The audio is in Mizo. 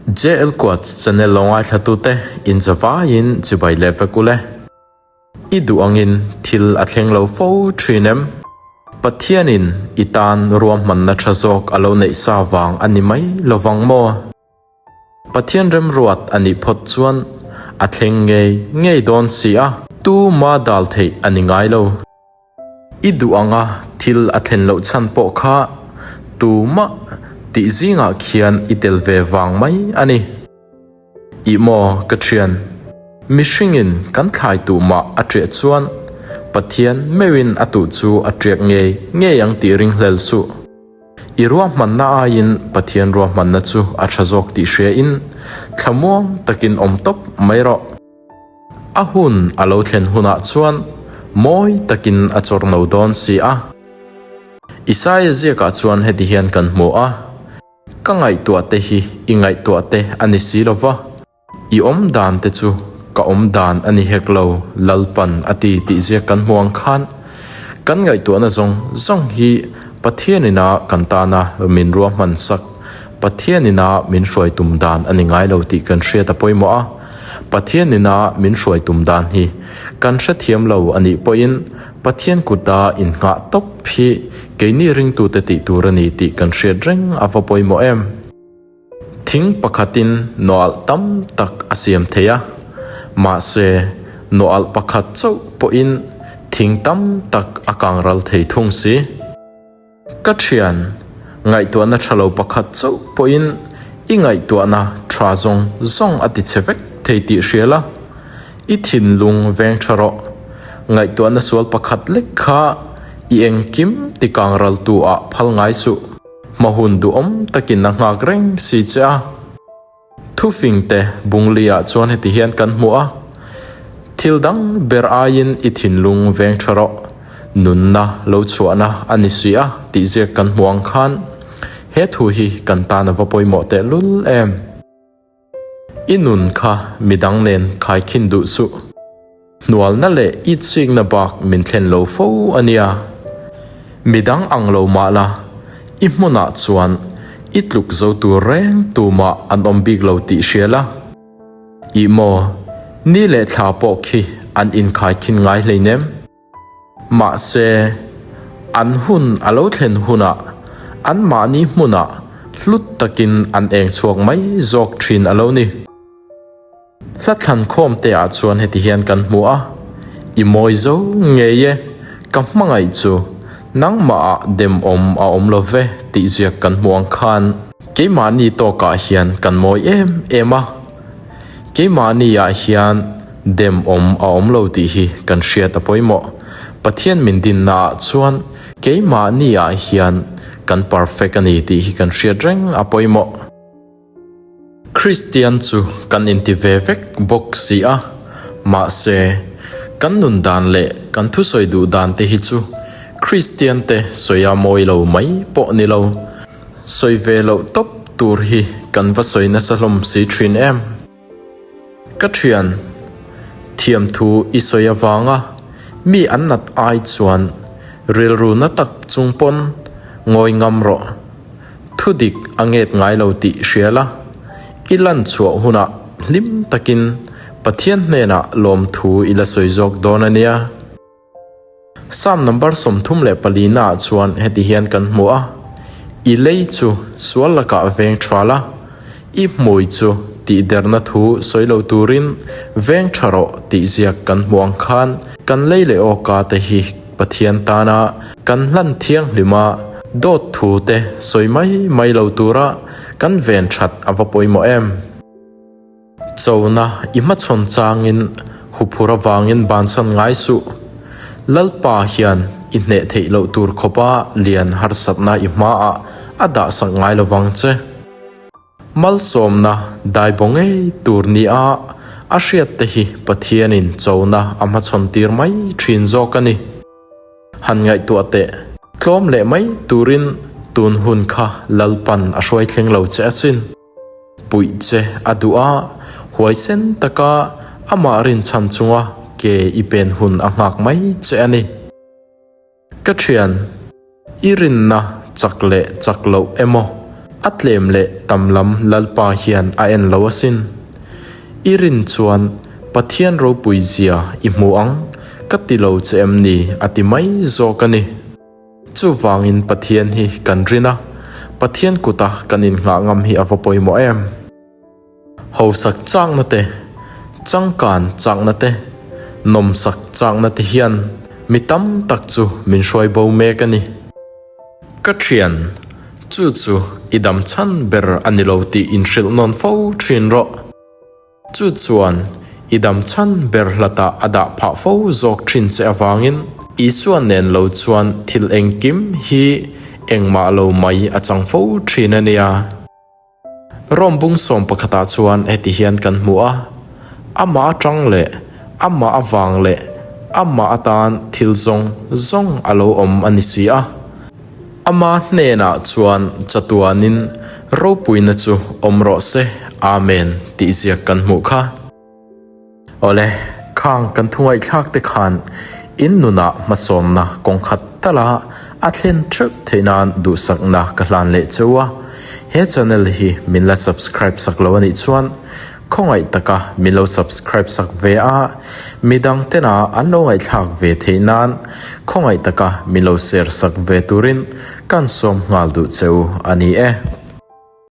JL Quotes channel lo ngaithlatute in zavaiin chibai leh vek ule. I duh angin thil a thleng lo fo thin em? Pathianin i tan ruahmanna tha zawk a lo neih sa vang a ni mai lovang maw? Pathian remruat a nih phawt chuan a thleng ngei ngei dawn si a, tuma dal theih a ni ngai lo. I duh anga thil a thlen loh chhan pawh kha tumah tih zingah khian i tel ve vang mai a ni. Ih maw ka thian, mihringin kan thlai tuh mah a ṭiah chuan Pathian meuhin a tuh chu a ṭiak ngei ngei ang tih ringhlel suh. I ruahmanna aiin Pathian ruahmanna chu a ṭha zawk tih hriain thlamuang takin awm tawp mai rawh. A hun a lo thlen hunah chuan mawi takin a chawr no dawn si a. Isaia ziakah chuan heti hian kan hmu a, Ka ngaihtuah te hi i ngaihtuah te a ni si lo va, i awm dan te chu ka awm dan a ni hek lo, Lalpan a ti tih ziak kan hmu ang khan kan ngaihtuahna zawng zawng hi Pathianina kan tana min ruahman sak Pathianina min hruai tum dan a ni ngai lo tih kan hriat a pawimawh a. Pathianina min hruai tum dan hi kan hrethiam lo a nih pawhin Pathian kuta innghah tawp hi keini ringtute tih tur a ni tih kan hriat reng a va pawimawh em? Thing pakhatin nawalh tam tak a siam thei a, mahse nawalh pakhat chauh pawhin thing tam tak a kangral thei thung si. Ka thian, ngaihtuahna tha lo pakhat chauh pawhin i ngaihtuahna tha zawng zawng a ti chhe vek thei tih hria la, i thinlung veng tha rawh. Ngaihtuahna sual pakhat lek kha i engkim ti kangraltu ah phal ngai suh. Hmahun duhawm takin a nghak reng si che a. Thufingte Bungli-ah chuan heti hian kan hmu a, Thil dang ber aiin i thinlung veng tha rawh, nunna lo chhuahna a ni si a tih ziak kan hmu ang khan he thu hi kan tan a va pawimawh tehlul em. I nun kha midang nen khaikhin duh suh. Hnualna leh itsikna bak min thlen lo fo a nia. Midang ang lo mah la, i hmunah chuan i tluk zo tur reng tumah an awm bik lo tih hria la. Ih maw, ni leh thla pawh khi an inkhaikhin ngai hleinem. Mahse, an hun a lo thlen hunah anmahni hmunah hlut takin an eng chhuak mai zawk thin a lo ni. Hla thlankhawm te ah chuan heti hian kan hmu a, I mawi zo ngei e, ka hmangaih chu nangmah ah demawm a awm lo ve tih ziak kan hmu ang khan. Keimahni tawkah hian kan mawi em em a, keimahni ah hian demawm a awm lo tih hi kan hriat a pawimawh. Pathian min dinna ah chuan keimahni ah hian kan perfect a ni tih hi kan hriat reng a pawimawh. Kristian chu kan inti ve vek bawk si a, mahse, kan nun dan leh kan thusawi duh dan te hi chu Kristian te sawi a mawi lo mai pawh ni lo, sawi ve loh tawp tur hi kan va sawi nasa hlawm si thin em? Ka thian, thiamthu i sawi avanga mi an nat ai chuan rilru na tak chung pawn ngawi ngam rawh. Thu dik a nget ngai lo tih hria la, i lan chhuah hunah hlim takin Pathian hnenah lawmthu i la sawi zawk dawn a nia. Psalm number 34 naah chuan heti hian kan hmu a, I lei chu sual lakah veng tha la, i hmui chu tihderna thu sawi lo turin veng tha rawh tih ziak kan hmu ang khan kan lei leh awka te hi Pathian tana kan hlan thianghlima dawt thu te sawi mai mai lo tura kan ven that a va pawimawh em? Chona i hmachhawn changin huphur avangin bansan ngai suh. Lalpa hian i hneh theih loh tur khawpa lian harsatna i hmaah a dahsak ngai lovang che. Malsawmna daibaw ngei tur nia a hriat te hi Pathianin chona a hmachhawn tir mai thin zawk a ni. Han ngaihtuah teh, tlawm leh mai turin tun hun kha Lalpan a hruai thleng lo che asin. Puih che a duh a, huaisen taka amah rinchhan chunga ke i pen hun a nghak mai che a ni. Ka thian, i rinna chak leh chak loh emaw? A tlem leh tam lam Lalpa hian a en lo asin. I rin chuan Pathian ropui zia i hmu ang, ka ti lo che em ni a ti mai zawk a ni. Chuvangin Pathian hi kan rin a, Pathian kuta kan innghah ngam hi a va pawimawh em? Hausak chakna te, changkan chakna te, nawmsak chakna te hian mi tam tak chu min hruai bo mek a ni. Ka thian, chu chu i dam chhan ber a ni lo tih inhrilh nawn fo thin rawh. Chu chuan i dam chhan ber hlatah a dah phah fo zawk thin che avangin Isua nen lo chuan thil engkim hi engmah lo mai a chang fo thin a nia. Rom bung sawm pakhatah chuan heti hian kan hmu a, Amah atang leh amah avang leh amah atan thil zawng zawng a lo awm a ni si a. Ama hnenah chuan chatuanin ropuina chu awm rawh se, Amen tih ziak kan hmuh kha. Awle, khang kan thu ngaihthlak te khan in nunah hmasawnna kawng khat tala a thlen theuh theih nan duhsakna ka hlan leh cheu a. He channel hi min la subscribe sak lo anih chuan khawngaih taka min lo subscribe sak ve a, midang tena an lo ngaihthlak ve theih nan khawngaih taka min lo share sak ve turin kan sawm nghal duh cheu a ni e.